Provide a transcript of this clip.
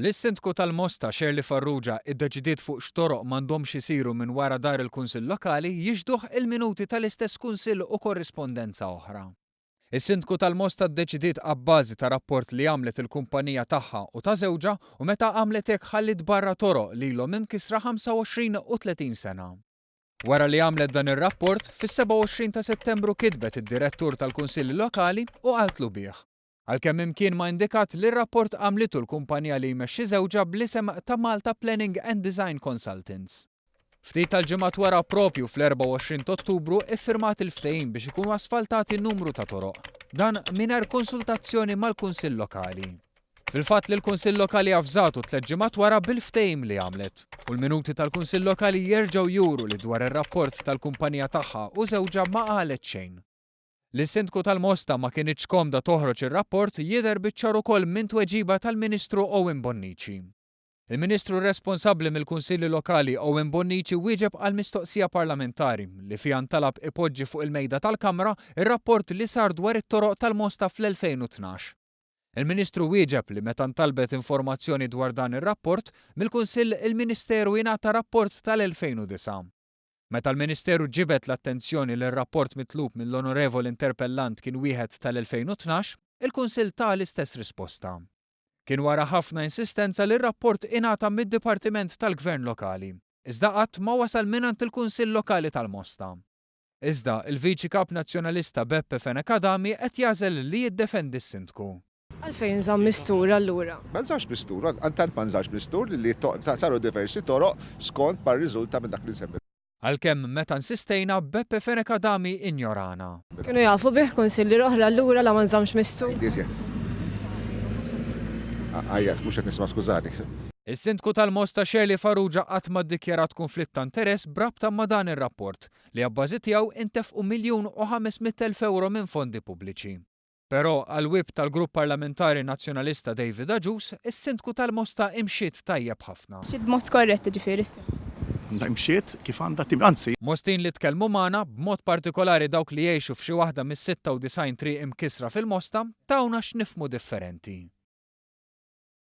Li s-Sindku tal-Mosta Shirley Farrugia iddeċidiet fuq x'toroq m'għandhomx isiru minn wara dar il-Kunsill Lokali jixhduh il-minuti tal-istess Kunsill u korrispondenza oħra. Is-Sindku tal-Mosta ddeċidiet abbażi ta' rapport li għamlet il-kumpanija tagħha u ta' żewġha u meta għamlet hekk ħalliet barra toroq li ilhom imkissra 25 u 30 sena. Wara li għamlet dan ir-rapport, fis-27 ta' Settembru kitbet id-Direttur tal-Kunsilli Lokali u qaltlu bih. Għalkemm imkien ma indikat li r-rapport għamlitu l-kumpanija li jmexxi żewġha bl-isem ta' Malta Planning and Design Consultants. Ftit tal-ġimgħat wara propju fl-24 t'Ottubru iffirmat il-ftehim biex ikunu asfaltati numru ta' toroq. Dan mingħajr konsultazzjoni mal-Kunsill Lokali. Fil-fatt li l-Kunsill Lokali avżatu tlett ġimgħat wara bil-ftehim li għamlet. U l-minuti tal-Kunsill Lokali jerġgħu juru li dwar ir-rapport tal-kumpanija tagħha u żewġha ma qalet xejn. Li s-Sindku tal-Mosta ma kinitx komda toħroġ ir-rapport jidher biċ-ċar ukoll minn tweġiba tal-Ministru Owen Bonnici. Il-Ministru responsabbli mill-Kunsilli Lokali Owen Bonnici wieġeb għal mistoqsija parlamentari li fiha ntalab ipoġġi fuq il-mejda tal-Kamra r-rapport li sar dwar it-toroq tal-Mosta fl-2012. Il-Ministru wieġeb li meta ntalbet informazzjoni dwar dan ir-rapport, mill-Kunsill il-Ministeru ingħata rapport tal-2009. Meta l-Ministeru ġibed l-attenzjoni li r-rapport mitlub mill-Onorevoli interpellant kien wieħed tal-2012, il-Kunsill ta l-istess risposta. Kien wara ħafna insistenza li r-rapport ingħata mid-Dipartiment tal-Gvern Lokali, iżda qatt ma wasal mingħand il-Kunsill Lokali tal-Mosta. Iżda, il-Viċi Kap Nazzjonalista Beppe Fenech Adami qed jagħżel li jiddefendi s-Sindku. Għalfejn nżamm mistur allura? Ma nżammx mistur, tant ma nżammx mistur li saru diversi toroq skont ma rriżulta minn dak li nsemmi. Għalkemm meta insistejna, Beppe Fenech Adami injorana. Kienu jafu bih kunsillier oħra allura la ma nżammx mistur? Għajjat, mhux qed nisma' skużani. Is-Sindku tal-Mosta Shirley Farrugia qatt ma ddikjarat kunflitt ta' interess b'rabta ma' dan ir-rapport, li abbażi tiegħu intefqu 1,500,000 ewro minn fondi pubbliċi. Però, għall-Whip tal-Grupp Parlamentari Nazzjonalista David Agius, is-Sindku tal-Mosta imxiet tajjeb ħafna. Mxiet b'mod skorrett jiġifieri s-Sindku. Imxiet kif għandha timxi, anzi. Mostin li tkellmu magħna, b'mod partikolari dawk li jgħixu f'xi waħda mis-96 triq imkissra fil-Mosta, tawna x'nifhmu differenti.